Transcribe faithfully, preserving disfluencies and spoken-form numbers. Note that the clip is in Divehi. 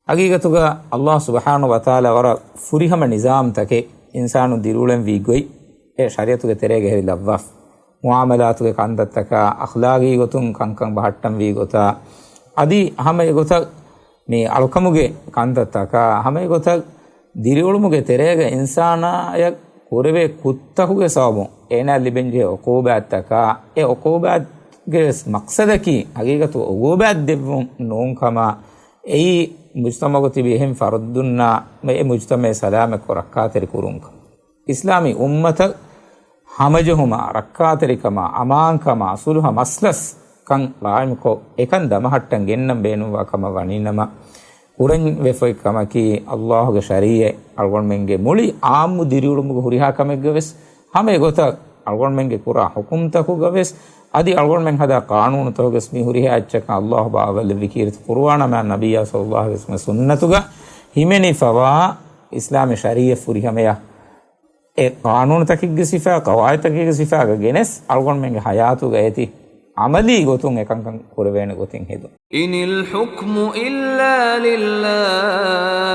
ހަގީގަތުގަ އައްލާހު ސުބްޙާނަހު ވަތަޢާލާ ވަރަށް ފުރިހަމަ ނިޒާމްތަކެއް އިންސާނުން ދިރިއުޅެންވީ ގޮތް އެ ޝަރީޢަތުގެ ތެރޭގަ ހެވިލައްވާފަ. މުޢާމަލާތުގެ ކަންތައްތަކާ، އަޚްލާގީ ގޮތުން ކަންކަން ބަހައްޓަންވީ ގޮތާ، އަދި ހަމަ އެގޮތަށް މި އަޅުކަމުގެ ކަންތައްތަކާ، ހަމަ އެގޮތަށް ދިރިއުޅުމުގެ ތެރޭގަ އިންސާނާޔަށް ކުރެވޭ ކުށްތަކުގެ ސަބަބުން އޭނާ ލިބެންޖެހޭ ޢުޤޫބާތްތަކާ، އެ ޢުޤޫބާތްގެ ވެސް މަޤްޞަދަކީ ހަގީގަތު ޢުޤޫބާތް ދެއްވުން ނޫންކަމާ، އެއީ މުޖްތަމަޢުގަ ތިބި އެހެން ފަރުދުންނާ އެ މުޖްތަމަޢެއް ސަލާމަތްކޮށް ރައްކާތެރި ކުރުންކަން. އިސްލާމީ އުއްމަތަށް ހަމަޖެހުމާ، ރައްކާތެރިކަމާ، އަމާންކަމާ، ޞުލްޙަ މަސްލަސް ކަން ޤާއިމުކޮށް، އެކަން ދަމަހައްޓަން ގެންނަން ބޭނުންވާ ކަމަށް ވަނީނަމަ، ކުރަން ވެފައި ކަމަކީ، އައްލާހުގެ ޝަރީޢަތް އަޅުގަނޑުމެންގެ މުޅި ޢާއްމު ދިރިއުޅުމުގެ ހުރިހާ ކަމެއްގަ ވެސް، ހަމަ އެގޮތަށް އަޅުގަނޑުމެންގެ ކުރާ ޙުކުމްތަކުގަ ވެސް، އަދި އަޅުގަނޑުމެން ހަދާ ޤާނޫނުތަކުގަ ވެސް މި ހުރިހާ އެއްޗަކަށް އައްލާހު ބާވައިލެއްވި ކީރިތި ޤުރުއާނާ ނަބިއްޔާ ޞައްލައްލާހު ޢަލައިހި ވަސައްލަމަ ސުންނަތުގަ ހިމެނިފަވާ އިސްލާމީ ޝަރީޢަތް ފުރިހަމަޔަށް އެ ޤާނޫނުތަކެއްގެ ސިފަ، ޤަވާޢިދުތަކެއްގެ ސިފައިގަ ގެނެސް، އަޅުގަނޑުމެންގެ ޙަޔާތުގަ އޭތި ޢަމަލީ ގޮތުން އެކަންކަން ކުރެވޭނެ ގޮތެއް ހެދުން. إن الحكم إلا لله.